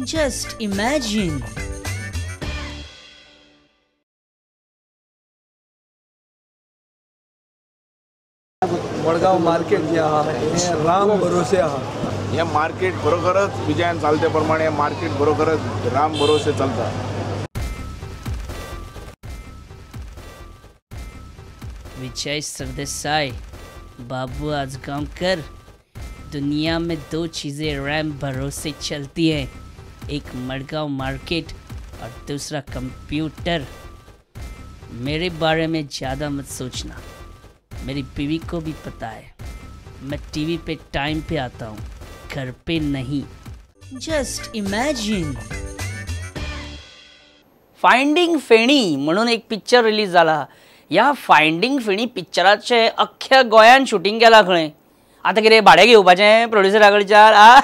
Just imagine. Madgaon market जे आहा हें राम भरोसे आहा. हें मार्केट बरोबरच विजयान चलते प्रमाणे मार्केट बरोबरच राम भरोसे चलता. विजय सरदेसाई, बाबू आजगांवकर, दुनिया में दो चीज़ें राम भरोसे चलती हैं, एक मडगांव मार्केट और दूसरा कंप्यूटर. मेरे बारे में ज़्यादा मत सोचना, मेरी बीवी को भी पता है मैं टीवी पे टाइम पे आता हूँ, घर पे नहीं. Just imagine. Finding Feni म्हणून एक पिक्चर रिलीज झाला. ह्या फायंडींग फेणी पिक्चराचें अख्ख्या गोंयान शुटींग केलां खंय. आतां कितें भाडें घेवपाचें प्रोड्युसरा कडच्यान? आ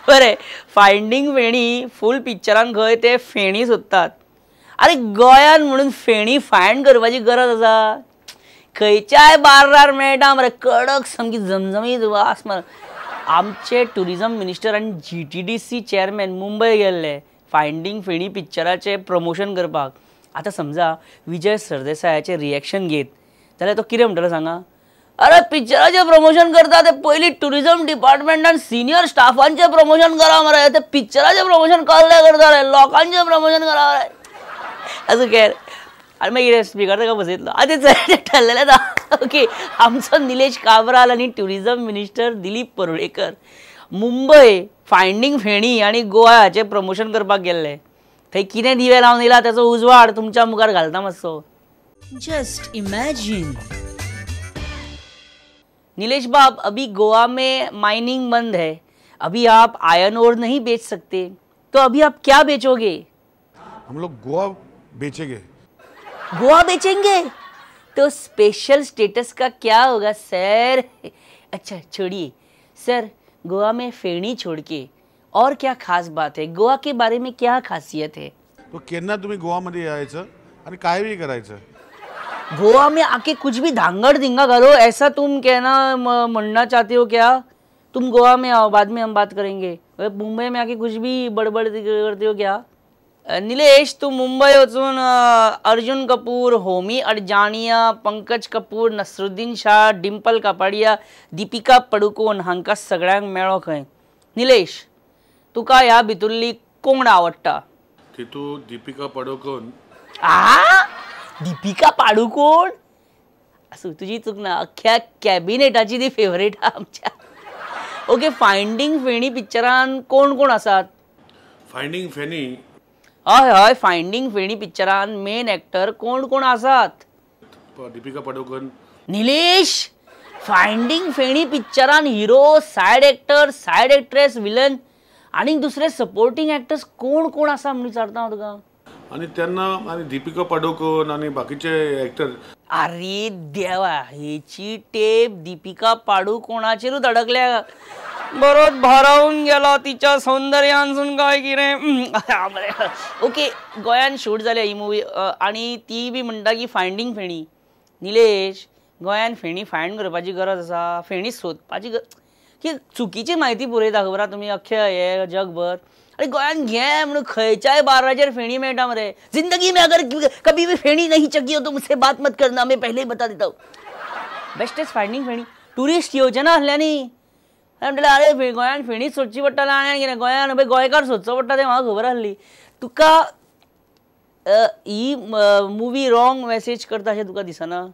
बरें, फायंडींग फेणी फूल पिक्चरान खंय ते फेणी सोदतात. आरे गोंयान म्हणून फेणी फायंड करपाची गरज आसा? खंयच्याय बार्रार मेळटा मरे कडक सामकी झमझमीत वास मार. आमचे ट्युरिजम मिनिस्टर आनी GTDC chairman Mumbai गेल्ले फायंडींग फेणी पिक्चराचें प्रमोशन करपाक. आतां समजा विजय सरदेसायाचें रिएक्शन घेत जाल्यार तो कितें म्हणटलो सांगा? अरे पिक्चराचें प्रमोशन करता ते पयलीं ट्युरिजम डिपार्टमेंटान सिनियर स्टाफांचें प्रमोशन करा मरे, ते पिक्चराचें प्रमोशन कसलें करता रे, लोकांचें प्रमोशन करा मरे. आसूं खेर. आनी मागीर स्पिकर ताका बसयतलो. आतां चल ठरलेलें आतां. ओके, आमचो निलेश काब्राल आनी tourism minister Dilip Parulekar Mumbai finding Feni आनी गोवा हाचें प्रमोशन करपाक गेल्ले. थंय कितें दिवे लावन येयला ताचो उजवाड तुमच्या मुखार घालता मातसो. Just imagine. Nilesh बाब, अभी गोवा में माइनिंग बंद है, अभी आप आयरन ओर नहीं बेच सकते, तो अभी आप क्या बेचोगे? हम लोग गोवा बेचेंगे. गोवा बेचेंगे तो स्पेशल स्टेटस का क्या होगा सर? अच्छा छोड़िए सर, गोवा में फेणी छोड़ के और क्या खास बात है? गोवा के बारे में क्या खासियत है? तो केन्ना तुम्ही गोवामध्ये यायचं आणि काय भी करायचं. गोवा में आके कुछ भी धांगड़ धिंगा करो ऐसा तुम कहना म्हणना चाहते हो क्या? तुम गोवा में आओ, बाद में हम बात करेंगे. मुंबई में आके कुछ भी बड़बड़ करते हो क्या? निलेश, तूं मुंबय वचून अर्जुन कपूर, होमी अडजानिया, पंकज कपूर, नसरुद्दीन शाह, डिम्पल कापाडिया, दीपिका पडुकोन हांकां सगळ्यांक मेळ्ळो खंय. निलेश, तुका ह्या भितुरली कोण आवडटा? तितू दीपिका पडुकोन. आ, दीपिका पाडुकोन? आसूं, तुजी चूक ना, अख्ख्या कॅबिनेटाची ती फेवरेट आमच्या. ओके, फायंडींग फेणी पिक्चरान कोण कोण आसात? फायंडींग फेणी. हय हय, फायंडींग फेणी पिक्चरान मेन एक्टर कोण कोण आसात? दीपिका पडुकोन. निलेश, फायंडींग फेणी पिक्चरान hero, side actor, side actress, villain आनी दुसरे सपोर्टिंग एक्टर्स कोण कोण आसा म्हूण विचारता हांव तुका. आनी तेन्ना आनी दीपिका पडुकोन आनी बाकीचे एक्टर. अरे देवा, हेची टेप दीपिका पाडुकोणाचेरूच अडकल्या. बरोच भारावून गेला तिच्या सौंदर्यानसून काय कितें. ओके, गोंयान शूट जाल्या ही मुवी आनी ती बी म्हणटा की फायंडींग फेणी. निलेश, गोंयान फेणी फायंड करपाची गरज आसा? फेणी सोदपाची की चुकीची म्हायती पुरयता खबर आहा तुमी अख्ख्या हे जगभर. अरे गोंयान घे म्हणून खंयच्याय बार्राचेर फेणी मेळटा मरे. जिंदगी में अगर कभी भी फेणी नहीं चकी हो तो मुझसे बात मत करना, मैं पहले ही बता देता हूँ. Best is finding Feni. Tourist येवचे ना आसले न्ही म्हणटलें अरे गोंयान फेणी सोदची पडटलें आनी कितें गोंयान गोंयकार सोदचो पडटा तें म्हाका खबर आसली. तुका ही मुवी रॉंग मॅसेज करता अशें तुका दिसना?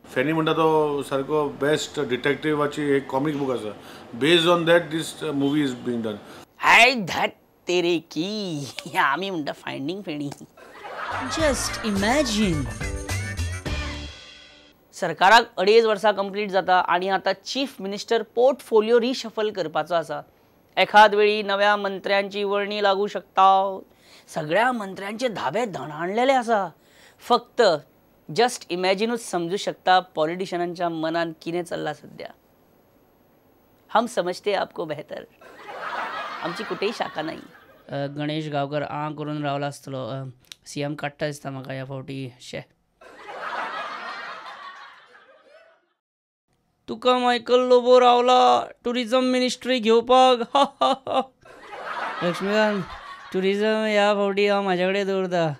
फेणी म्हणटा तो सारको बेस्ट डिटेक्टिवाची एक कॉमीक बूक आसा. Based on that this movie is being done. High that तेरे की, आमी म्हणटा फायंडींग फेणी. Just imagine. सरकाराक 2.5 वर्सां कंप्लीट जाता आनी आतां चीफ मिनिस्टर पोर्टफोलियो रिशफल करपाचो आसा. एखाद वेळी नव्या मंत्र्यांची वर्णी लागू शकता. सगळ्या मंत्र्यांचे धाबे दणाणलेले आसा. फक्त जस्ट इमॅजिनूच समजू शकता पॉलिटिशियनांच्या मनान कितें चल्लां सद्या. हम समजते आपको बेहतर. आमची कुठेही शाखा नाही. गणेश गांवकर आं करून रावला आसतलो. सीएम काडटा दिसता म्हाका ह्या फावटी. शे, तुका मायकल लोबो रावला टुरिजम मिनिस्ट्री घेवपाक. लक्ष्मीकांत ट्युरिजम ह्या फावटी हांव म्हाज्या कडेन दवरता.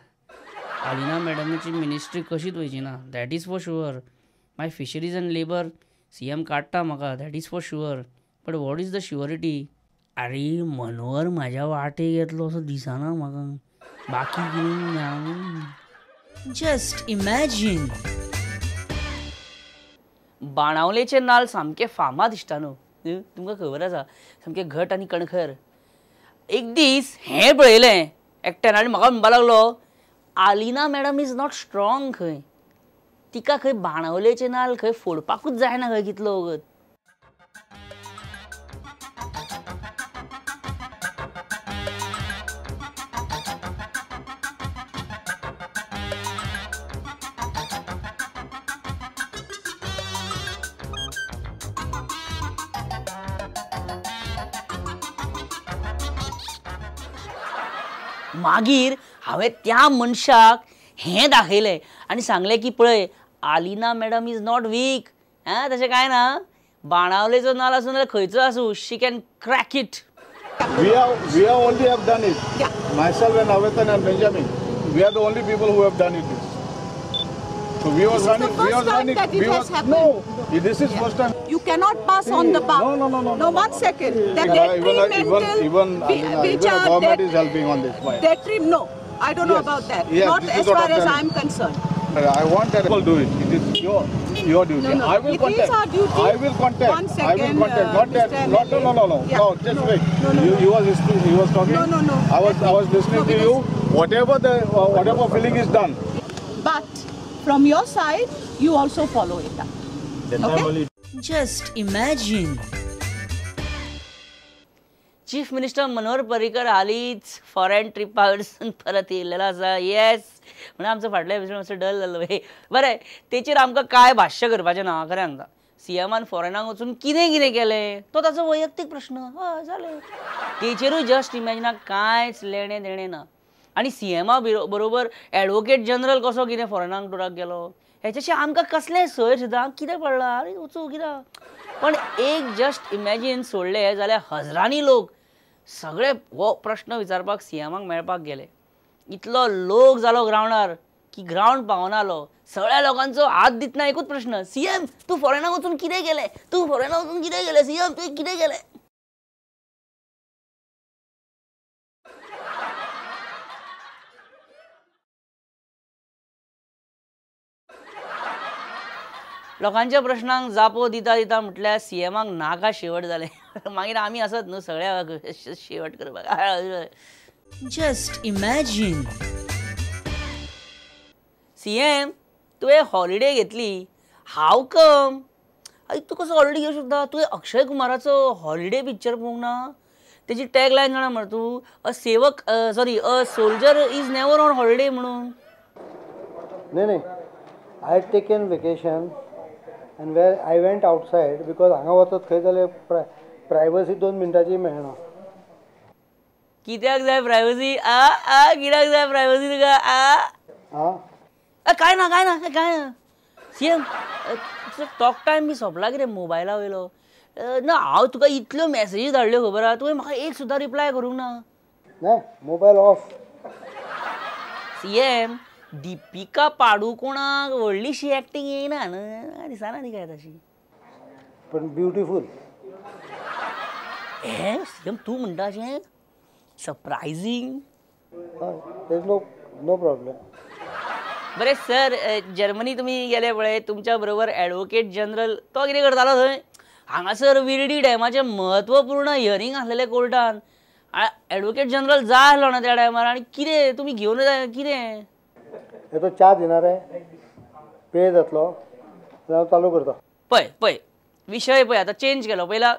आलिना मॅडमाची मिनिस्ट्री कशीच वयची ना, that is for sure. मागीर फिशरीज अँड लेबर सीएम काडटा म्हाका, that is for sure. But what is the surety? आरे मनोहर म्हाज्या वाटेक येतलो असो दिसना म्हाका, बाकी कितें. Just imagine. बाणावलेचे नाल सामके फामाद दिसता न्हू, तुमकां खबर आसा, सामके घट आनी कणखर. एक दीस हें पळयलें एकट्यान आनी म्हाका म्हणपाक लागलो, Alina madam is not strong खंय, तिका खंय बाणावलेचे नाल खंय फोडपाकूच जायना खंय कितलो वगत. मागीर हांवें त्या मनशाक हें दाखयलें आनी सांगलें की पळय, Alina madam is not weak. आं, तशें कांय ना, बाणावलेचो नाल आसूं नाल्यार खंयचो आसूं, she can crack it. We have only have done it. Myself and Avethan and Benjamin, we are the only people who have done it. So we was running. We was running. We was no. This is first time. You cannot pass on the buck. No, no, no, no. No, 1 second. The detrimental, even the government is helping on this. No, I don't know about that. Yes, not as far as I am concerned. I want that people do it. It is your duty. No, no. I will contact. It is our duty. I will contact. 1 second. I will contact. Not that. Not, no, no, no, no. Yeah. No, just wait. No, no, you was talking. No, no, no. I was listening to you. Whatever the whatever filling is done. But from your side, you also follow it up. Okay? Just imagine. Chief Minister Manohar Parrikar हालींच foreign ट्रिपावरसून परत येयल्लेलो आसा. येस, म्हणून आमचो फाटलो episode मातसो dull जाल्लो. बरें, तेचेर आमकां कांय भाश्य करपाचें ना. खरें सांगता, सीएमान फॉरेनाक वचून कितें कितें केलें तो ताचो वैयक्तीक प्रश्न. हय, जालें. तेचेरूय जस्ट इमॅजिनाक कांयच लेणें देणें ना. आनी सीएमा बरोबर एडवोकेट जनरल कसो कितें फॉरेनाक टुराक गेलो हेच्याशी आमकां कसलें सोय सुद्दां कितें पडलां, आरे वचूं कित्याक. पण एक जस्ट इमॅजीन सोडलें जाल्यार हजरांनी लोक सगळे हो प्रश्न विचारपाक सीएमाक मेळपाक गेले. इतलो लोक जालो ग्रावंडार की ग्रावंड पावनालो. सगळ्या लोकांचो हात दितना एकूच प्रश्न, सीएम तूं फॉरेनाक वचून कितें केलें, तूं फॉरेनाक वचून कितें केलें, सीएम तुवें कितें केलें. लोकांच्या प्रश्नांक जापो दिता दिता म्हटल्यार सीएमाक नाका शेवट जालें. मागीर आमी आसत न्हू सगळ्या शेवट करपाक. Just imagine. CM तुवें हॉलिडे घेतली, हाव कम? आनी तूं कसो हॉलिडे घेवंक शकता? तुवें अक्षय कुमाराचो हॉलिडे पिक्चर पळोवंक ना? तेजी टॅग लायन जाणा मरे तूं, अ सेवक sorry a soldier is never on holiday म्हणून. न्ही न्ही, I had taken vacation and where I went outside because हांगा वचत खंय जाल्यार प्रायवसी 2 मिनटांची मेळना. कित्याक जाय प्रायवसी? आ आ कित्याक जाय प्रायवसी तुका? आ आ काय ना, काय ना, काय ना. सीएम तुजो टॉक टायम बी सोंपला कितें मोबायला वयलो? ना, हांव तुका इतल्यो मॅसेजी धाडल्यो खबर आहा, तुवें म्हाका एक सुद्दां रिप्लाय करूंक ना. ना, मोबायल ऑफ. सीएम, दीपिका पाडुकोणाक व्हडलीशी एक्टींग येयना न्हू, दिसना ती काय तशी. पण ब्युटिफूल. हें सीएम तूं म्हणटा अशें? सरप्रायझींग. हय, नो नो प्रॉब्लेम. बरें सर, जर्मनी तुमी गेले पळय, तुमच्या बरोबर एडवोकेट जनरल तो कितें करतालो थंय? हांगासर विर्डी डॅमाचें म्हत्वपूर्ण हियरींग आसलेलें कोर्टान, एडवोकेट जनरल जाय आसलो ना त्या टायमार, आनी कितें तुमी घेवन कितें? तो च्या दिना रे, पेय जातलो हांव चालू करता. पळय पळय विशय पळय आतां चेंज केलो, पयला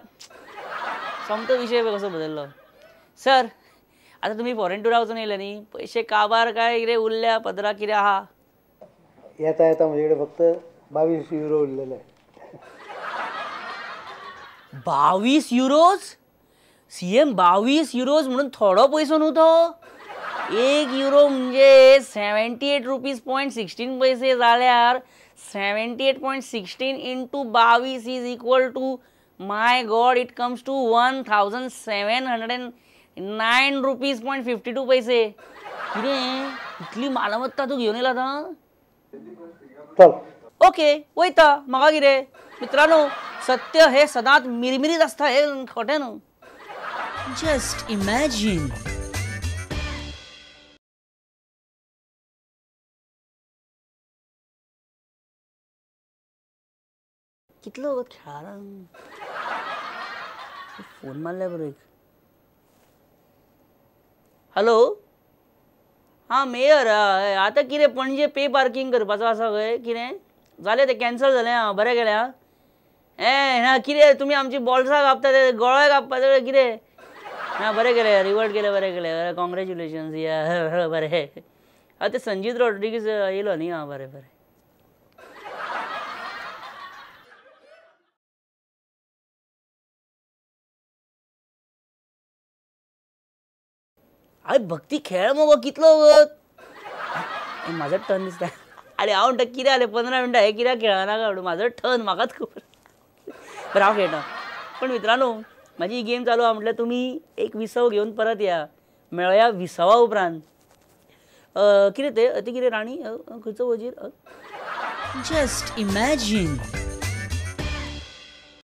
सोमतो विशय पळय कसो बदल्लो. सर आतां तुमी फॉरेन टुरा वचून येयले न्ही, पयशे काबार काय कितें उरल्या पदरा कितें आहा? येता येता म्हजे कडेन फक्त 22 युरो उरलेले. 22 युरोज? सीएम 22 युरोज म्हणून थोडो पयसो न्हू तो. 1 युरो म्हणजे 78.16 रुपीज पैसे जाल्यार 78.16 into 22 is equal to, my God, it comes to 1793 9 rupees point 52 पैसे. कितें इतली मालमत्ता तूं घेवन येयला आतां? चल ओके वयता म्हाका कितें. मित्रांनो सत्य हे सदांच मिरमिरीत आसता, हे खोटें न्हू. Just imagine. कितलो वगत खेळाला फोन मारल्या बरो एक. हॅलो हां मेयर, आतां कितें पणजे पे पार्किंग करपाचो आसा खंय? कितें जालें तें कॅन्सल जालें? आं बरें केलें. आं ए ना कितें तुमी आमची बॉल्सां कापता ते गळो कापपाचो कितें? ना बरें केलें, रिवर्ट केलें, बरें केलें, कॉंग्रेच्युलेशन्स या बरें. आं ते संजीत रॉड्रिगीज येयलो न्ही? आं बरें बरें. अरे भक्ती खेळ मगो कितलो वगत म्हाजो टर्न दिसता. आरे हांव म्हणटा कितें जालें 15 मिनटां हें कित्याक खेळना काय म्हणून, म्हाजो टर्न म्हाकाच खबर. बरें हांव खेळटा. पण मित्रांनो म्हाजी ही गेम चालू आहा म्हटल्यार तुमी एक विसव घेवन परत या. मेळया विसवा उपरांत. कितें तें ती कितें राणी खंयचो वजीर? Just imagine.